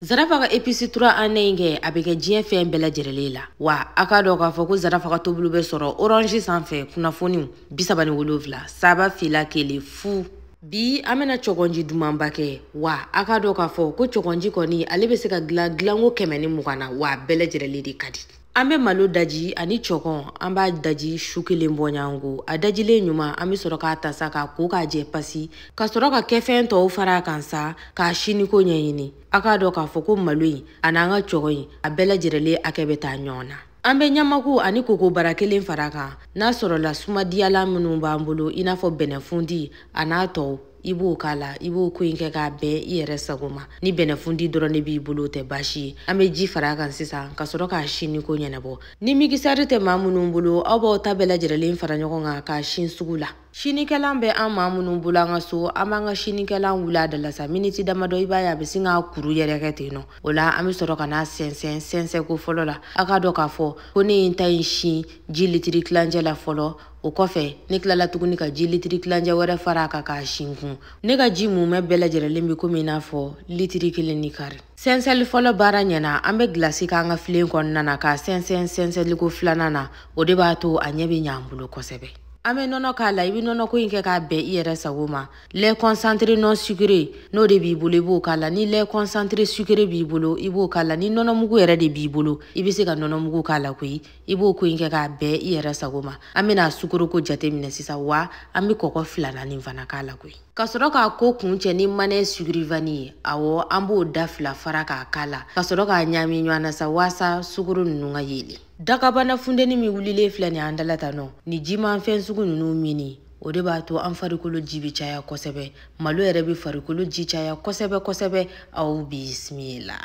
Zarafa ka épice 3 en 1 in kɛ a bɛ kɛ diɲɛ fɛn bɛɛ lajɛlen la. Wa a k'a dɔn k'a fɔ ko Zarafa ka tobiliw bɛ sɔrɔ Orange sanfɛ kunnafoniw 37 3 2 1 0. Bi an bɛna cɔgɔnji dumanba kɛ. Wa a k'a dɔn k'a fɔ ko cɔgɔnji kɔni ale bɛ se ka dilan dilanko 120 na, wa a bɛɛ lajɛlen de ka di. An bɛ malo daji ani cɔgɔn, an b'a daji su kelen bɔɲɔgɔnko. A dajilen ɲuman an bɛ sɔrɔ k'a ta sa k'a ko k'a jɛ pasi, ka sɔrɔ ka kɛfɛn tɔw fara a kan sa k'a siniko ɲɛɲini. A k'a dɔn k'a fɔ ko malo in a n'an ka cɔgɔn in a bɛɛ lajɛlen hakɛ bɛ taa ɲɔgɔn na. An bɛ ɲamaku ani koko bara kelen fara kan. N'a sɔrɔla sumadiyalan minnu b'an bolo i n'a fɔ bɛnɛfundi a n'a tɔw, i b'o k'a la, i b'o ko in kɛ k'a bɛn i yɛrɛ sago ma. Ni bɛnɛfundi dɔrɔn de b'i bolo o tɛ baasi ye. An bɛ ji fara a kan sisan ka sɔrɔ k'a siniko ɲɛnabɔ. Ni mikisɛri tɛ maa minnu bolo, aw b'aw ta bɛɛ lajɛlen fara ɲɔgɔn kan k'a sin sugu la. Sinikɛlan bɛ an maa minnu bolo an ka so, an b'an ka sinikɛlan wuli a da la sa miniti damadɔ, i b'a ye a bɛ sin k'a kuru yɛrɛkɛ ten nɔ. O la an bɛ sɔrɔ ka n'a sɛnsɛn sɛnsɛnko fɔlɔ la. A k'a dɔn k'a fɔ ko ne ye n ta in sin ji litiri tilancɛ la fɔlɔ. O kɔfɛ ne tilala tuguni ka ji litiri tilancɛ wɛrɛ fara a kan k'a sin kun. Ne ka ji mumɛ bɛɛ lajɛlen bɛ komi i n'a fɔ litiri 1 ni kari. Sɛnsɛnli fɔlɔ baara ɲɛna, an bɛ gilasi k'an ka filen kɔnɔna na k'a sɛnsɛn sɛnsɛnliko filanan na. O de b'a to a ɲɛ bɛ ɲɛ an bolo kosɛbɛ. An bɛ nɔnɔ k'a la, i bɛ nɔnɔko in kɛ k'a bɛn i yɛrɛ sago ma. Lait concentré non sucré n'o de b'i bolo i b'o k'a la. Ni lait concentré sucré b'i bolo i b'o k'a la. Ni nɔnɔmugu yɛrɛ de b'i bolo i bɛ se ka nɔnɔmugu k'a la koyi. I b'o ko in kɛ k'a bɛn i yɛrɛ sago ma. An bɛna sukoroko jateminɛ sisan, wa an bɛ kɔgɔ 2 fana k'a la koyi. Ka sɔrɔ k'a ko kuncɛ ni manɛ sucré vanille ye. Awɔ, an b'o da 2 fara k'a k'a la ka sɔrɔ k'a ɲagami ɲɔgɔn na sa waasa sukoro ninnu ka yeelen. Dakabana funteni min wulilen filɛ nin ye an dala tan nɔ, ni jimanfɛn sugu ninnu minni o de b'a to an farikolo ji bɛ caya kosɛbɛ. Malo yɛrɛ bɛ farikolo ji caya kosɛbɛ kosɛbɛ. Aw bisimila.